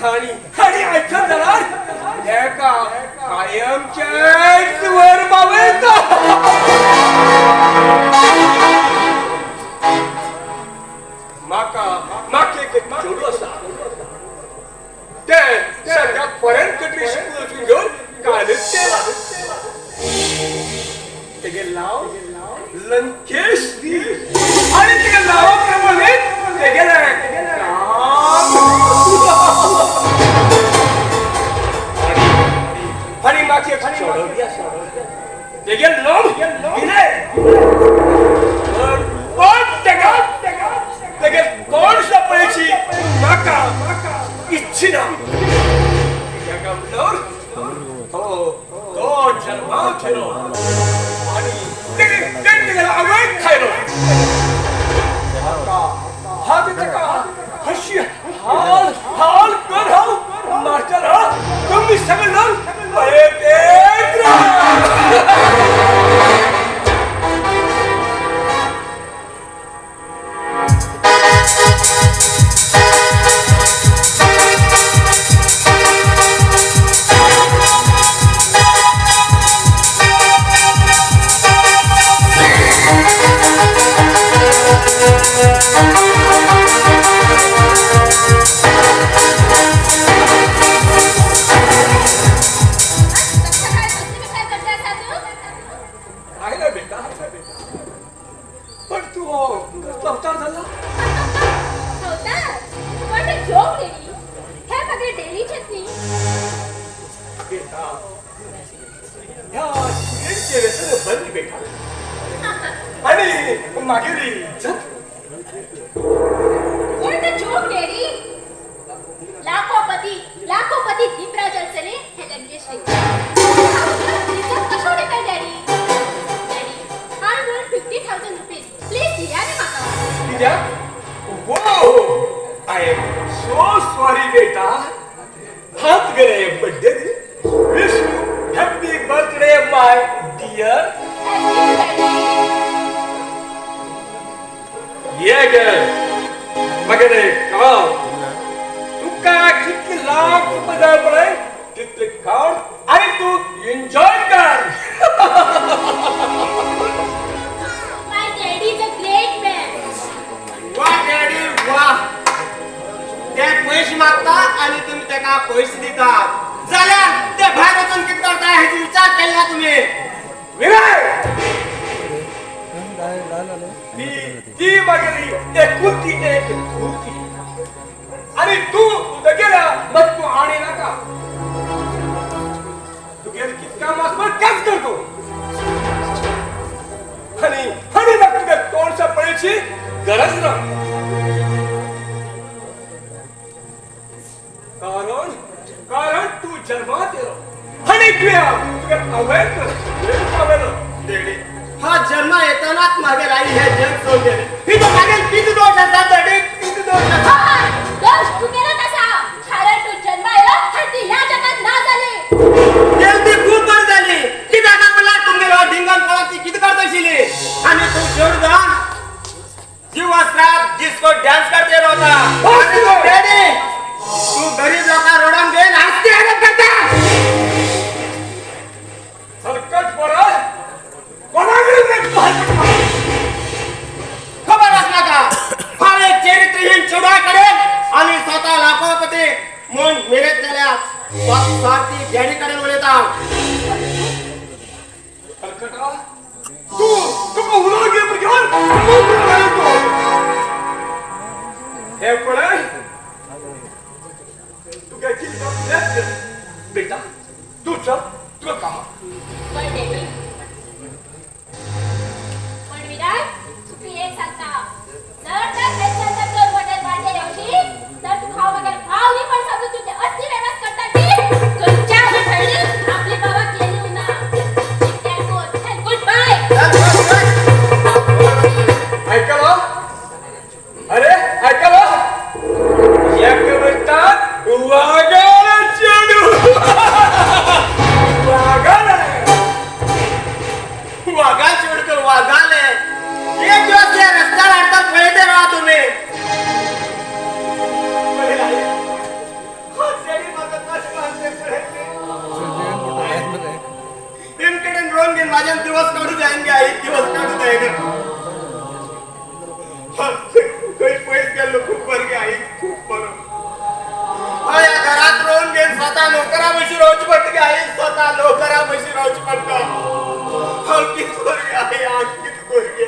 आणि आणि आयकत जाल्यार तेका कायमचेच वयर पावयता. म्हाका म्हाका एक चेडूं आसा, तें सद्याक फॉरेन कंट्री शिकून वचून घेवन कालच येयलां. तेगे नांव लंकेश आनी तेगे नांवा प्रमाणे तेगेलें काम. आनी म्हाका एक चेडो बी आसा, तेगे नांव विनय. पण तेका तेगे कोण सापळची म्हाका इच्छिना. कित्याक म्हणल्यार हो तो जन्माक केलो आनी तेणे तेगेल्या आवयक खायलो. हांव ताका हशी हाल हाल कर हांव मारतलो. तुमी सगळे जाण पळयत राव. काय कसली विचार करता आसा तूं? आहे ना बेटा, पण तू हो कसलो अवतार झाला? अवतार? What a joke, daddy. हे मगेर डेलीचेच न्ही. बेटा, ह्या सिगरेटचे व्यसन बंद बेटा, आणि मागीर इज्जत. What a joke, daddy. लाखोपती लाखोपती Deepraj अडचणे हे लंकेश रे. इज्जत कशो उडयता daddy? Daddy, I want 50,000 rupees. Please दिया रे म्हाका. कित्याक? वो I am so sorry बेटा. हांव तुगेले birthday wish you happy birthday my dear. Thank you, daddy. ये गे मगेरे काम, तुका कितले लाख रुपये जाय पळय तितले काड आनी तूं एन्जॉय कर. My daddy is a great man. वा डॅडी वा, ते पैसे मागता आणि तुम्ही ताका पैसे दितात जाल्यार ते भायर वचून कितें करता हेचो विचार केला तुम्ही? विनय, ती ती मागीर एकुलती एक धुवती आनी तूं तुगेल्या मत तूं आनी नाका. तुगेलें कितें काम आसा पळय तेंच कर तूं. आनी आनी म्हाका तुगे तोंड पळोवची गरज ना, कारण कारण तूं जन्मात येयलो आनी तुवें तुगे आवयन पावयलो. डॅडी, हा जन्मा येतानाच मागेल आई हे जग सोडून गेले. ही तो मागेल किती दोष आसा डॅडी, किती दोष आसा? हय, दोश तुगेलोच आसा. कारण तूं जन्मा येयलो आनी ती ह्या जगात ना जाली. गेल ती खूब बरी जाली. कित्याक म्हणल्यार तुमगेलो डिंगन पळोवन ती कितें करता आशिल्ली आनी तूं चेडूं जावन दिवस रात डिस्को डान्स करते रावता. आनी तूं डॅडी, तूं गरीब लोकां रोडान घेवन हासती हाडप करता. हलकट पोरा, कोणाकडे तूं हलकट पोरा? खबर आसना का हांव एक चरित्रहीन चेडवा कडेन आनी स्वता लाखोपती म्हूण मिरयत जाल्यार स्वार्थी डॅडी कडेन उलयता हांव. हलकटा, तूं तुका उलोवंक घेवन घेवन तुका उलोवंक तूं हे पळय तुगे कितें बेटा, तूं चल तुका कामाक. पण डॅडी, पण विराज, तुका एक सांगता, जर तर तेच्या जर मॉडेल वाडले येवशी तर तुका हांव मगेर भाव न्ही पण समजून तुजे असली वेवस करता ती खंयच्या बी आपली बाबा केली ना. Good bye. चल, चल, चल. ऐकलं? अरे ऐकलं? एक मिनिटात वागायला चेडू. तरेन माझ्यान दिवस काढू जाईन गे आई, दिवस काढू जाईन. खंय पयस गेल्लो खूब बरं गे आई, खूब बरं. हय, ह्या घरात रावन घेवन स्वता नोकरा बशी रावचें पडटा गे आई, स्वता नोकरा बशी रावचें पडटा. हांव कितें करूं गे आई, हांव कितें करूं गे?